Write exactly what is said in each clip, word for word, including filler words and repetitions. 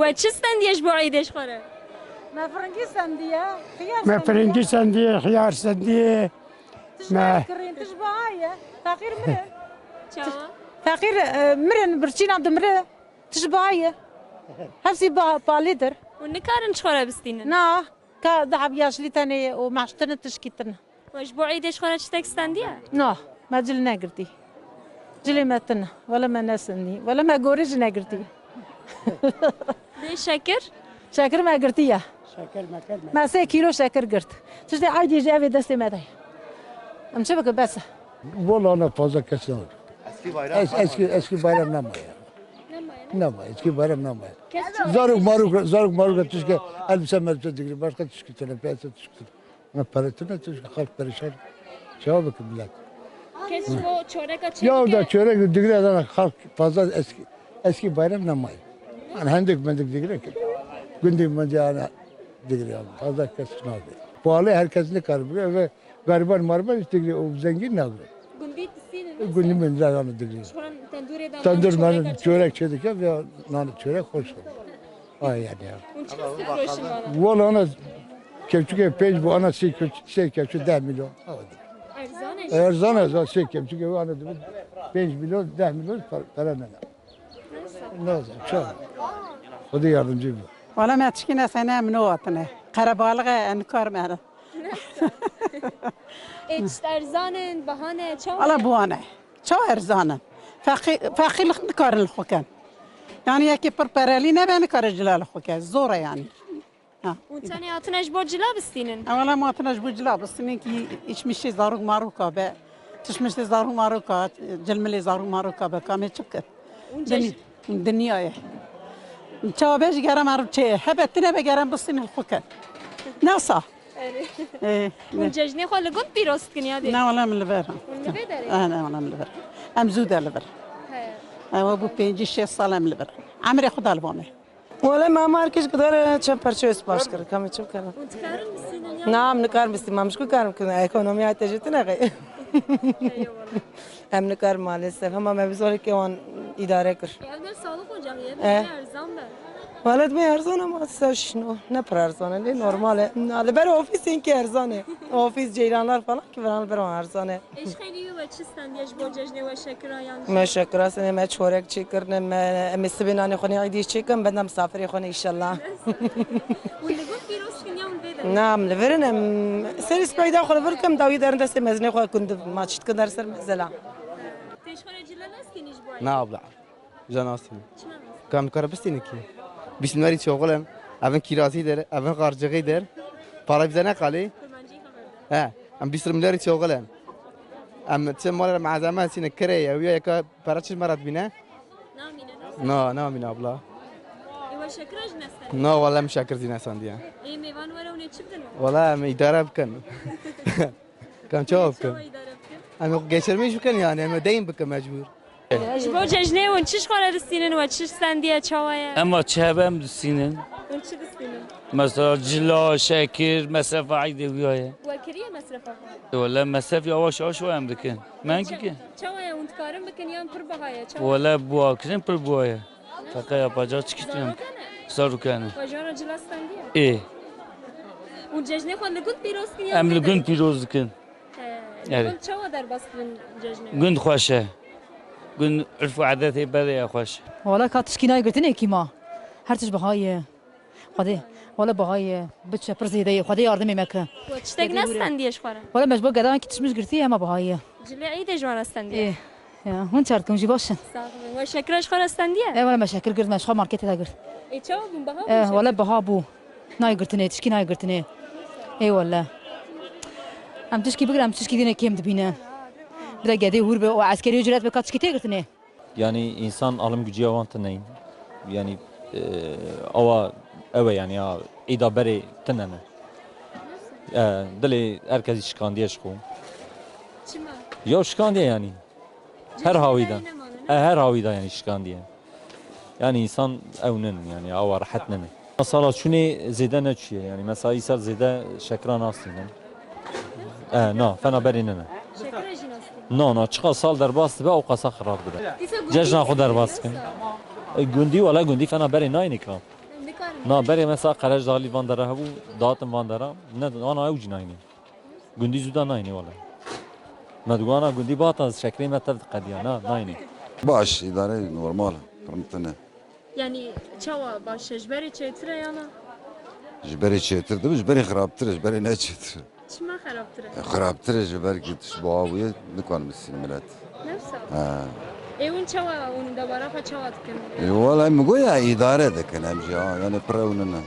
We çi stendiye ji bo Eydê ji xwe re? Me firingî stendiye, xiyar Me stendiye. Firingî stendiye, xiyar stendiye. Tij Me- nakirin, tij baha ye. Feqîr mirin. Çawa? Feqîr, e, mirin, birçîna dimire. Tij baha ye. Hepsî ba-, palîdir. Û nikarin ji xwe re bistînin? Na, ka daha yaşlı tenê û meştine tişkîtin. We ji bo Eydê ji xwe re tiştek stendiye? No, me cil negirtî. Cilê me tune. Wele me nesindî. Wele me gorî jî negirtî. Bê şekir? Şekir me girtiye. Şeker meker me. Me sê kîlo şekir girt. Tiştê Eydê jî evê destê me de ye. Em çi bikin bes e. Wala ne fazla kes ne olur. Eski bayram Es-, var mı? Eski, eski bayram ne var ya? Ne var ya? Ne var? Eski bayram ne var ya? Kes Zaruk maruk, zaruk maruk tişke elbise melbise digri. Başka tişki tene, piyasa tişki tene. Ne para tine, tu xalk perişan. Çawa bikin millet? Kes ji bo çoreka çêdike. Ya da çörek digre da xalk fazla eski, eski bayram ne may. Yani hendek mendik digre ki. Gündük mendik yani digre yani. Fazla kes nabe. Pahalı herkes ne kadar biliyor ve gariban mariban işte digre o zengin ne biliyor. Gundî tiştînin. Gundî mendik yani digre. Ji xwe tendûrê de Tendur çoreka men çêdike. Çörek çedik ya ve nan çörek hoş. Ay yani ya. Hûn çi xistin firoşin vana? Wala ana kevçikê pênc bû, ana sê kev-, sê kevçik deh milyon. Erzan e. Erzan e, sê kevçikê ana dibin pênc milyon, deh milyon par-, para nene. Nasıl? Nasıl? Çok. Xwedê yardımcı bû. Wala me tişkî nesene em no hatine. Qerebalix e, em nikar me. Ê tişt erzan in, bahane, çawa? Wala buane. Çawa erzan in? Feqî-, feqîr nikarin li xwe ken. Yani yekî pir perelî nebe nikare cila li xwe ke. Zor e yani. Ha. Hûn tenê hatine ji bo cila bistînin? Em wela me hatine ji bo cila bistînin ki içmişê zarok maroka be. Tişmişê zarok maroka, cilmilê zarok maroka be. Kamê çi bikin? Hûn Dinya, cejn- dinya ye. Çawa be jî gere me çê. Hebe tine be gere bistînin li xwe ken. Nasa. Erê. Ee, Hûn ne. Cejnê xwe li gund pîroz dikin ya dê? Ne, wala min li vir. Hûn li vê derê? Ah, ne, wala min li vir. Em zû de li vir. He. Ewa bû pêncî şêst sal em li vir. Emrê xwe da li ba me. Wele me mar kiş gidar çend parçe spaş kir, kamê çi bikene? Hûn dikarin bistînin ya? Na, em nikarin bistîn, ma mişku karim kin, ekonomiya te jitine xey. Eyvallah. Em nikar maalesef, hema me bi zorê kê wan îdare kir. Ya, ev der sağlık ocağı ya, Eh. Erzan be. Wala dibê erzan ama ser şino, ne pir erzan e, lê normal e. Na, li ber ofîsên kê erzan e. Ofîs, ceyranlar falan ki viran li ber wan erzan e. Ê, ji xeynî wî we çi stendiye ji bo cejnê we şekira yan jî? Me şekira sene, me çorek çêkirine, me, em ê sibê nanê xwe nê îdî çêkin, benda misafirê xwe ne inşallah. Hûn li gund pîroz kin ya hûn vê derê? Na, em li vir in, em serê speyda xwe li vir kim, dawî derin destê mezinê xwe kundiv, ma çitkin der ser mezela. Tê ji xwe re cile nestînî ji bo Na abla. Güzel nasıl? Çima nasıl? Kam kara bistîne ki. Bismillahî çoğulen. Evin kirazî der, evin xarcığı der. Para bize ne kalê? Kurmancî xeber de. He, em bîst milyarî çoğulen. Em çi mal malzeme sine kire ya, ya ka para çiz marat bine. Namine nasıl? Na, namine abla. Ê we şekira jî nestene? Na, wala em şekir zî nesandiye. Ê mêvan were hûn ê çi bidin? Wala em îdare bikin. Kam çawa bikin? Çawa îdare bikin? Em geçirmîş bikin yani, em deyin bikin mecbur. Ji bo cejnê hûn çi ji xwe re distînin we çi stendiye çawa ye? Ema çi hebe em distînin. Hûn çi distînin? Mesela cila, şekir, mesrefa eydê wiya ye. We kiriye mesrefa xwe? E, wele mesref yavaş yavaş we em dikin. Me Çe-, ki. Çawa ye hûn dikarin bikin yan pir biha ye? Çawa? Wele buha kirin pir buha ye. Taka yapacak çıkıştırıyorum. Zarokane? Zarokane. Ve jana cila stendiye? E. Hûn cejnê xwe li gund pîroz kin ya? Em li gund pîroz dikin. He. Evet. Gund çawa derbas kirin cejnê? Gund xweş e. Gund urf û adetê berê ya xweş. Wala ka tişkî nayê girtinê kîma. Her tişt biha ye. Xwedê, wala biha ye. Biçe pir zêde ye. Xwedê yardimê me ke. We tiştek nestendiye ji xwe re? Wala me ji bo gedan ki tişmiş girtiye hema biha ye. Cilê Eydê ji wan re stendiye? Ê, ya, hûn çar dikin, jî baş in. Sax bin. We şekira ji xwe re stendiye? E, wala me şekir girt, me ji xwe marketê de girt. Ê, çawa bûn? Biha bûn E, şekir? Wala biha bû. Nayê girtinê, tişkî nayê girtinê. Ê, wala. Em tişkî bigirin, em tişkî dîne kêm dibîne. Bira gedê hûr be û eskerî ücret be ka tişkî tê girtinê. Yani insan alım gücü ya wan tine. Yani, e, awa, ewe yani ya, îda berê tine ne. E, dilê herkesî şikandiye ji xwe. Çima? Ya şikandiye yani. Her hawî de. E, her hawî de yani şikandiye. Yani insan ew nin yani, awa rehet nin. Sala çûnê zêde neçûye yani. Mesela îsal zêde şekira nastînin. E, na, fena berê nine. Şekira jî nastînin. Na, na, çiqa sal derbas dibe, ew qasa xirab dibe. Dîsa gundî Cejna xwe derbas kin. E, gundî, wala gundî fena berê nayê nîka. Na berê mesela qerec dalî van dera hebû, datin van dera. Ne, ana ew jî nayînê. Gundî zû da nayînê wele. Me digo ana gundî bata şekrê me tev diqediya. Na, nayînê. Baş, îdare normal, pir tune. Yani çawa baş e? Ji berê çêtir e ya na? Ji berê çêtir dibe, ji berê xirabtir e, ji berê ne çêtir e. Çima xerabtir e? E, xirabtir e ji ber ki tişt buha bûye, nikarin bisîn milet. Ne wisa? Ha. Ê hûn çawa, hûn debara xwe çawa dikin? E, wala min got ya îdare dikin em jî, ha, yani pir ew nine.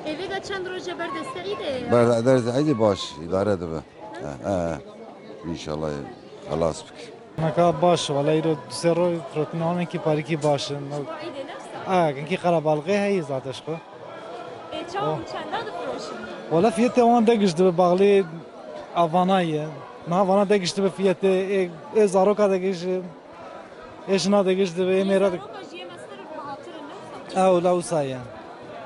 Ê vêga çend roj e ber destê îdê ye? Ber destê îdê baş, îdare dibe. Ha, ha. İnşallah xelas bike. Naka baş, wala îro du sê roj firotinê wan wekî parîkî baş in. Ji bo îdê ne wisa? Ha, kinkî qerebalixê heye zaten ji xwe. Ê, çawa û çenda difiroşin? Wala fiyetê wan de giş dibe, baxlê avana ye. Niha vana de giş dibe fiyetê, ê, ê zaroka de giş, ê jina de giş dibe, ê mêra de. Zaroka jî yê me ser bahatir in, ne wisa? Ew, la wisa ye.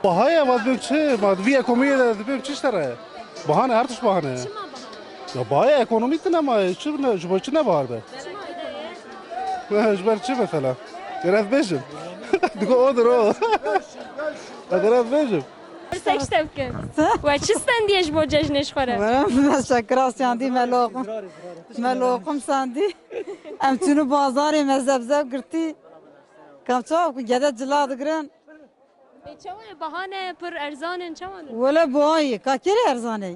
Baha ye, ma dibê çi, ma di vî ekonomiyê de dibê çi ji te re? Bahane, her tişt bahane. Çima bahane? Ya bahaya ekonomî tune ma, çi ne, ji bo çi ne bahar be? Çima ekonomî? Ji ber çi mesela? Gerek bêjim. Digo odur o. Gerek bêjim. Pirsek ji te bikim. We çi stendiye ji bo cejnê ji xwe re? Were me şekira stendî, me loqim. Me loqim stendî. Em çûnî bazarê, me zebzeb girtî. Kam çawa ku gede cila digirin. Ê, çawa ye? Bahane pir erzan in, çawa ne? Wele buha ye, ka kêrê erzan e.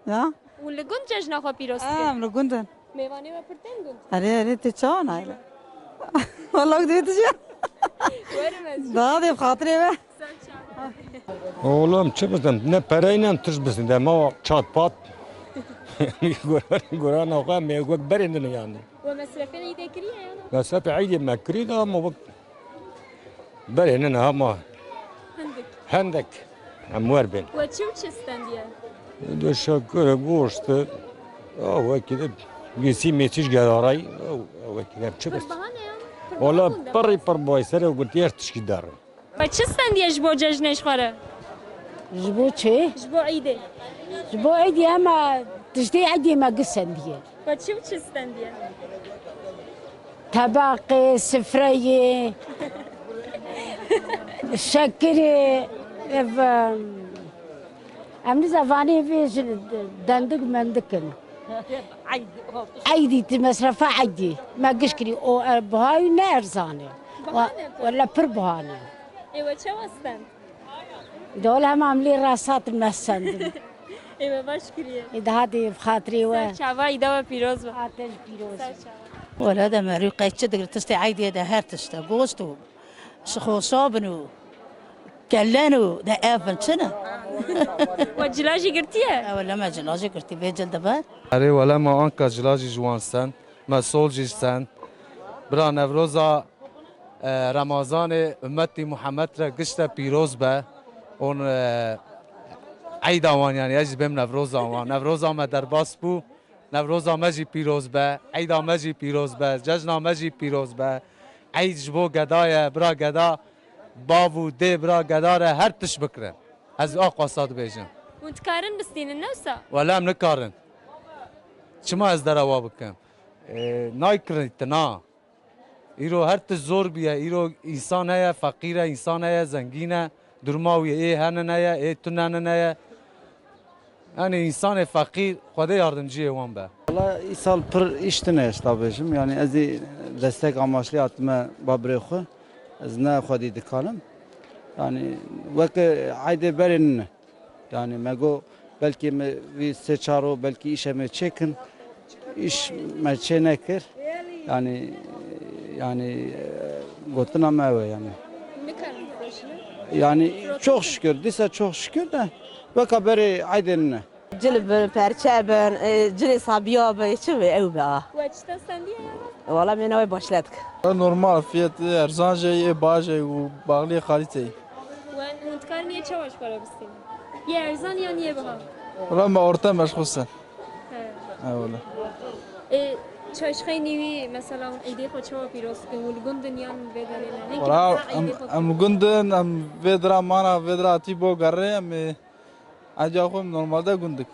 Ya. Hûn li gund cejna xwe pîroz dikin? Em li gund in. Mêvanê we pir tên gund? Erê, erê, tê çawa nayê? Wala ku divê tu jî. Werim ez jî. Daha dê bi xatirê we. Ser çawa. Oğlum, çi bizdin? Ne pereynen tişt bizdin. De ma çat pat. Goran, goran xwe me wek berêndin yani. We mesrefê îdê kiriye ya? Mesrefê îdê me kiriye de ama wek Berê ne niha ma. Hindik. Hindik. Em wer bên. We çi û çi stendiye? De şeker, goşt, a wekî de gîsî mêçîş geraray, a wekî de çi bist? Pir bahane ya. Pir Wala bahane de. Pirî pir bay serê û gurtî her tişkî dar. We çi stendiye ji bo cejnê ji xwe re? Ji bo çi? Ji bo îdê. Ji bo îdê ema tiştê îdê me gi sendiye. We çi û çi stendiye? Tebaqê, sifreyê, şekirê, ev, em, em niza vanê vê ji dendik mendik in. Eydî ti mesrefa eydî. Me giş kirî o, e, buhayî ne erzan e. Buha ne pir? Wele pir buha ne. Ê we çawa stend? De wele hema em lê rasatin me sendim. Ê we baş kiriye. Ê daha dê bi xatirê we. Ser çava îda we pîroz be. Xatir pîroz. Ser çava. Wele de merû qey çi digir tiştê eydê de her tişt e. Goşt û şixoşo bin û kellen û de ev bin çi ne? We cila jî girtiye? E, wele me cila jî girtî vê cil de ber. Erê wele me anka cila jî ji wan sen. Me sol jî sen. Bira Newroza, e, Remazanê ummetî Muhammed re gişte pîroz be. On, e, eyda wan yani, ez jî bêm Newroza wan. Newroza me derbas bû. Newroza me jî pîroz be. Eyda me jî pîroz be. Cejna me jî pîroz be. Eyd ji bo geda ye. Bira geda, bav û dê bira geda re her tişt bikire. Ez a qasa dibêjim. Hûn dikarin bistînin, ne wisa? Wele em nikarin. Çima ez derewa bikim? E, naykirin tina. Îro her tişt zor bûye. Îro însan heye, feqîr e, însan heye, zengîn e. Durma wî ê hene ne ye, ê tune ne ye. Yani însanê feqîr Xwedê yardimciyê wan be. Wala îsal pir îş tune ji te bêjim. Yani ez ê destek amaçlî hatime ba birê xwe. Ez ne xwedî dikanim. Yani weke eydê berê nine. Yani me got belkî me vî sê çar roj belkî îşe me çêkin. Îş me çê nekir. Yani, yani, e, gotina me ew e yani. Nikarin firoşin? Yani çok şükür, dîsa çok şükür de weka berê eydê nine. Cil bin, perçe bin, e, cilê sabiya bin, çi be ew be a. We çi te stendiye ya? Wala me navê başledik. Normal, fiyatê erzan jî yê, baş e û baxlê kalîteyî. We hûn dikarin yê çawa ji xwe re bistînin? Yê erzan yan yê biha? Wala me orte meşxûl sen. He. He wala. E, çaşxeynî wî mesela hûn îdê xwe çawa pîroz dikin? Hûn li gund in yan vê derê ne? Wala em, em li gund in, em vê dira mana, vê dira tî bo gerê, em ê Eca xwe normalde gundik.